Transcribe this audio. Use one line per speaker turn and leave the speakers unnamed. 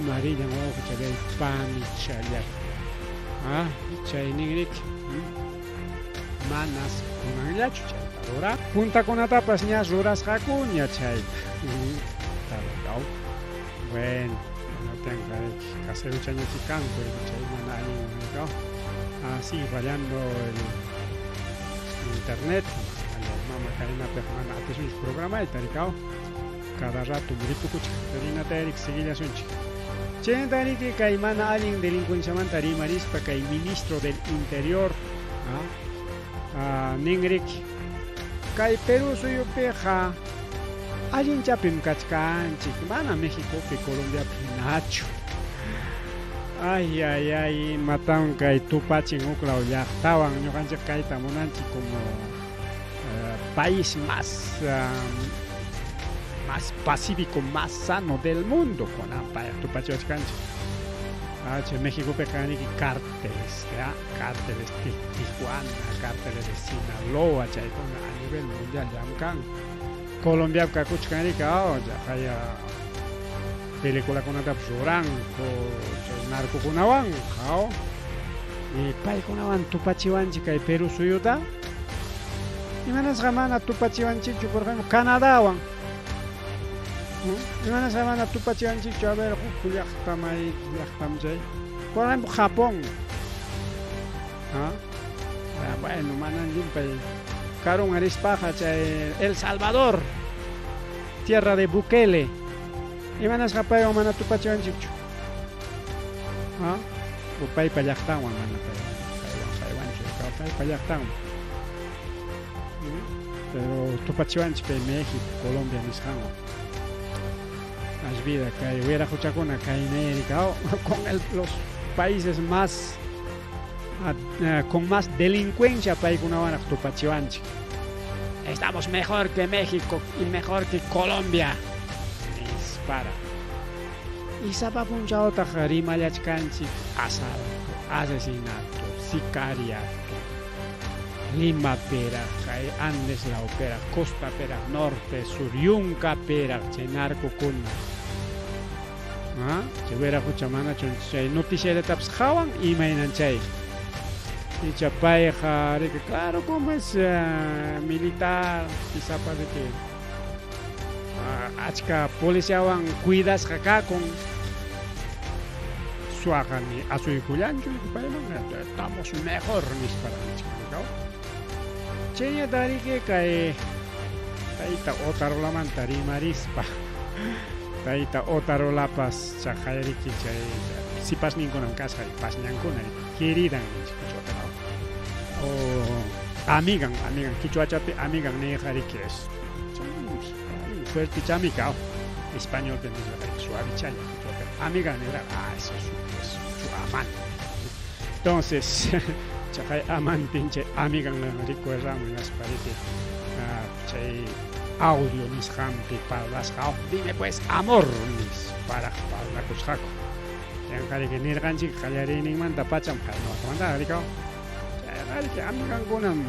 Rimarillan wawqichalay panichalay. Ah, chay ninriki. Manas kunanllachu chayta rura. Puntakunatapas ñas rurasqakuña chayta. Bueno, tengo caseruchañachi kanku chay mana allin. Ah, sigue fallando el internet. Mama kaynapiq mana atisunchik programayta rikaw. Cada rato ripukuchik. Rinata erik seguillasunchik. Chaynata kay mana allin delincuenciamanta rimarispa kay ministro del Interior ninrik kay Perú suyupiqa allinchapim kachkanchik mana Mexicopi Colombiapi hinachu. Ay, ay, ay, imatawan kay tupachin huk law llaqtawan ñuqanchik kayta munanchik como país más pacífico, más sano del mundo kunan payqa tupachiwachkanchik. Chay Mexicopiqa niki cárteles, ya, cárteles Tijuana, cárteles de Sinaloa, chaykuna a nivel mundial llamkan. Colombiapi kakuchkan riki, chaqaya peliculakunatapas ruranku chay narcokunawan, y paykunawan tupachiwanchik kay Perú suyuta. Imanasqa mana tupachiwanchikchu, por ejemplo, Canadawan. Imanasqa mana tupachiwanchikchu, a ver, huk llaqta may llaqtam chay. Por ejemplo, Japón. Bueno, manan llumpay karun rispaqa chay El Salvador, tierra de Bukele. Imanasqa paywan mana tupachiwanchikchu. O paypa llaqtanwan mana paywan paywanchu, paypa llaqtanwan. Pero tupachiwanchik kay México, Colombia nisqanwan. Vida kay wiraquchakuna kay con los países más con más delincuencia paykunawanaq tupachiwanchik. Estamos mejor que México y mejor que Colombia. Nispara. Y sapa punchawtaq rimallachkanchik asalto, asesinato, sicariato. Lima peraq, kay Andes lawpiraq, costa peraq, norte, sur, yunka peraq, chay narcokuna. Chay wiraqucha manachu chay noticiallatapas qhawan imaynan chay. Icha payqa riki claro como es militar, quizapa riki achka policiawan cuidasqa kakun. Suwaqa ni asuykullanchu payman estamos mejor nispa nichkan. Chayñata riki kay tayta Otarolamanta rimarispa tayta Otarolapas chaqay riki chay sipasninkunam kasqa pasñankuna queridan ninchik o amigan, amigan quichwachapi amigan niyqa riki es fuerte chamika españolpi nisqa suavichalla amiga nirqa, eso es su amante. Entonces chaqay amantin chay amigan recuerdamu hinaspa riki chay audio nisqanpi parlasqa, dime pues amor nisparaq parlakusqaku. Chayqa riki nirqanchik qallariyninmanta pacham kay ñawpaqmanta rikaw. Chayqa riki amigankunam